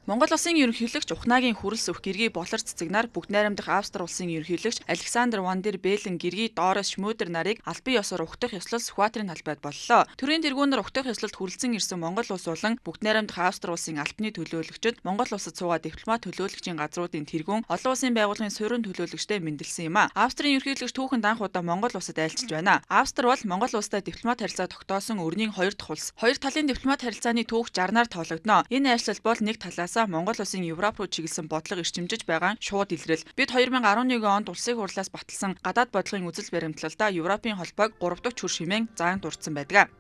Монгол улсын ерөнхийлөгч Ухнаагийн хүрэлс өх гэргий болор цэцэгнаар бүгд найрамдах Австри улсын ерөнхийлөгч Александр Ван дер Бэлен гэргий Доорос Шмөдер нарыг албан ёсоор угтах ёслол Сүхбаатарын талбайд боллоо. Төрийн тэргүүнээр угтах ёслолд хүрэлцэн ирсэн Монгол улс болон бүгд найрамдах Австри улсын албаны төлөөлөгчид Монгол улсад суугаа дипломат төлөөлөгчийн газруудын тэргүүн олон улсын байгууллагын суурин төлөөлөгчтэй мэндэлсэн юм а. Австрийн ерөнхийлөгч түүхэн данх удаа Монгол улсад айлчилж байна. Австри бол Монгол улстай дипломат харилцаа тогтоосон өрнийн хоёр дахь улс. Хоёр талын дипломат харилцааны түүх 60-аар тоологдоно. Энэ айлчлал бол нэг талаас Монгол улсын Европ руу чиглэсэн бодлого эрчимжиж байгаа шууд илрэл. Бид 2011 онд улсын хурлаас баталсан гадаад бодлогын үзэл баримтлалдаа Европын холбоог 3 дахь чүр шимээн заан дурдсан байдаг.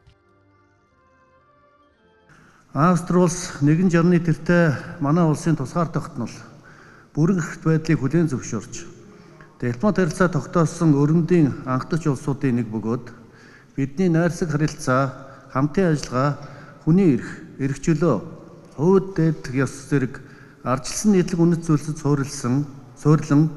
Австри улс нэгэн жарны тэртээ манай улсын тусгаар тогтнол бүрэн эрхт байдлыг хүлээн зөвшөөрч дипломат харилцаа тогтоосон өрөмдийн анхдагч улсуудын нэг бөгөөд бидний найрсаг харилцаа, хамтын ажиллагаа, хүний эрх, эрх чөлөө, хувьд дээдлэх ёс зэрэг ардчилсан нийтлэг үнэт зүйлсэд суурилан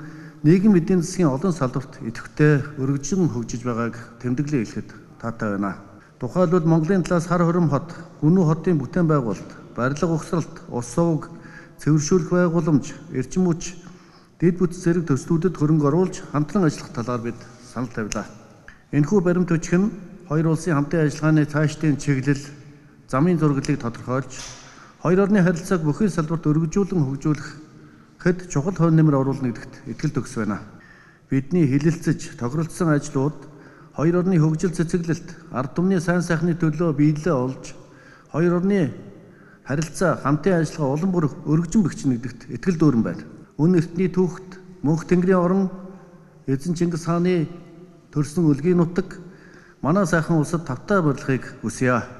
нийгэм эдийн засгийн олон салбарт идэвхтэй өргөжин хөгжиж байгааг тэмдэглэн хэлэхэд таатай байна. Тухайлбал Монголын талаас хар хором хот, Гүнүү хотын бүтээн байгуулалт, барилга угсралт, ус сувг, цэвэршүүлэх байгууламж, эрчим хүч, дэд бүтэц зэрэг төслүүдэд хөрөнгө оруулж хамтран ажиллах талаар бид санал тавилаа. Энэхүү баримт бичиг нь хоёр улсын хамтын ажиллагааны цаашдын чиглэл, замын зураглалыг тодорхойлж хоёр орны харилцааг бүхий салбарт өргөжүүлэн хөгжүүлэхэд чухал хувь нэмэр оруулна гэдэгт итгэл төгс байна. Бидний хэлэлцэж тохиролцсон ажлууд хоёр орны хөгжил цэцэглэлт, ард түмний сайн сайхны төлөө биелэлээ олж хоёр орны харилцаа, хамтын ажиллагаа улам бүр өргөжин бэхжинэ гэдэгт итгэл дүүрэн байна. Үн эртний түүхт мөнх тэнгэрийн орон эзэн Чингис хааны төрсөн өлгийн нутаг манай сайхан улсад тавтай барилгыг хүсье.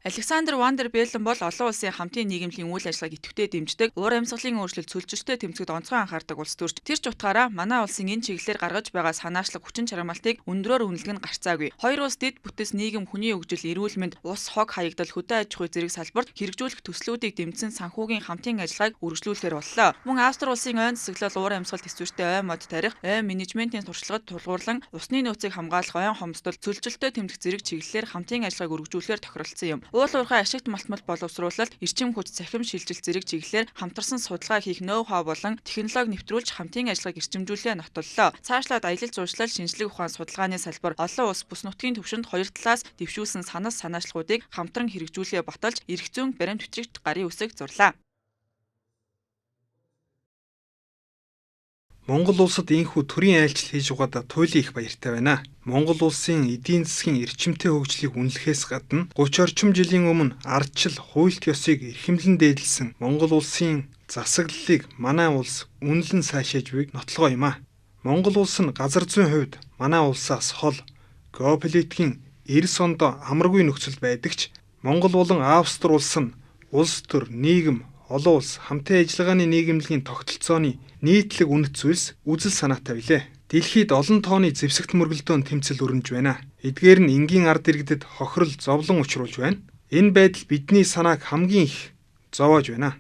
Александр Ван дер Бэлен бол олон улсын хамтын нийгэмлэгийн үйл ажиллагааг идэвхтэй дэмждэг, уур амьсгалын өөрчлөлт цөлжилттэй тэмцэхэд онцгой анхаардаг улс төрч. Тэр ч утгаараа манай улсын энэ чиглэлээр гаргаж байгаа санаачлаг хүчин чармаалтыг өндрөөр үнэлэх нь гарцаагүй. Хоёр улс дэд бүтэц нийгэм хүний хөгжил, эрүүл мэнд, ус, хог хаягдал, хөдөө аж ахуй зэрэг салбарт хэрэгжүүлэх төслүүдийг дэмжсэн санхүүгийн хамтын ажиллагааг үргэлжлүүлэхээр боллоо. Мөн Австри улсын ойн засаглал уур амьсгал төсвөртэй ой мод тарих, ой менежментийн туршлагад тулгуурлан усны нөөцийг хамгаалах, ойн хомсдол, цөлжилттэй тэмцэх зэрэг чиглэлээр хамтын ажиллагааг өргөжүүлэхээр тохиролцсон юм. Уул уурхай ашигт малтмал боловсруулалт, эрчим хүч, цахим шилжилт зэрэг чиглэлээр хамтарсан судалгаа хийх ноу-хау болон технологи нэвтрүүлж хамтын ажиллагааг эрчимжүүлээ нотоллоо. Цаашлаад аялал жуулчлал, шинжлэх ухаан судалгааны салбар олон улс бүс нутгийн түвшинд хоёр талаас дэвшүүлсэн санал санаачлагуудыг хамтран хэрэгжүүлээ баталж, эрх зүйн баримт бичигт гарын үсэг зурлаа. Монгол улсад ийнхүү төрийн айлчлал хийж угаадаа туйлын их баяртай байна. Монгол улсын эдийн засгийн эрчимтэй хөгжлийг үнэлэхээс гадна 30 орчим жилийн өмнө ардчил хуйлт ёсыг эрхэмлэн дээдлсэн Монгол улсын засаглалыг манай улс үнэлэн сайшааж буйг нотлогоо юм а. Монгол улс нь газар зүйн хувьд манай улсаас хол геополитикийн эрс ондоо амаргүй нөхцөл байдаг ч Монгол болон Австри улс нь улс төр, нийгэм, олон улс хамтын ажиллагааны нийгэмлэгийн тогтолцооны нийтлэг үнэт зүйлс үзэл санаатай билээ. Дэлхийд олон тооны зэвсэгт мөргөлдөөн тэмцэл өрнөж байна. Эдгээр нь энгийн ард иргэдэд хохирол зовлон учруулж байна. Энэ байдал бидний санааг хамгийн их зовоож байна.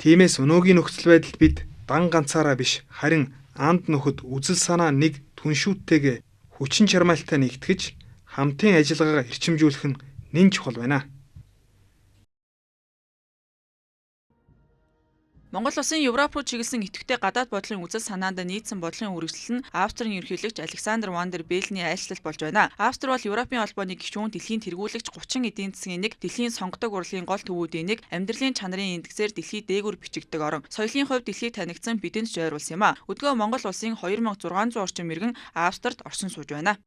Тиймээс өнөөгийн нөхцөл байдалд бид дан ганцаараа биш харин анд нөхөд үзэл санаа нэг түншүүттэйгээ хүчин чармайлтаа нэгтгэж хамтын ажиллагаагаа эрчимжүүлэх нь нэн чухал байна. Монгол улсын Европ руу чиглэсэн идэвхтэй гадаад бодлогын үзэл санаанд нийцсэн бодлогын үргэлжлэл нь Австрийн ерөнхийлөгч Александр Ван дер Бэлений айлчлал болж байна. Австри бол Европын холбооны гишүүн, дэлхийн тэргүүлэгч 30 эдийн засгийн нэг, дэлхийн сонгодог урлагийн гол төвүүдийн нэг, амьдралын чанарын индексээр дэлхий дээгүүр бичигддэг орон. Соёлын хувьд дэлхийд танигдсан бидэнд жойр улс юм а. Өдгөө Монгол улсын 2600 орчим иргэн Австрид оршин сууж байна.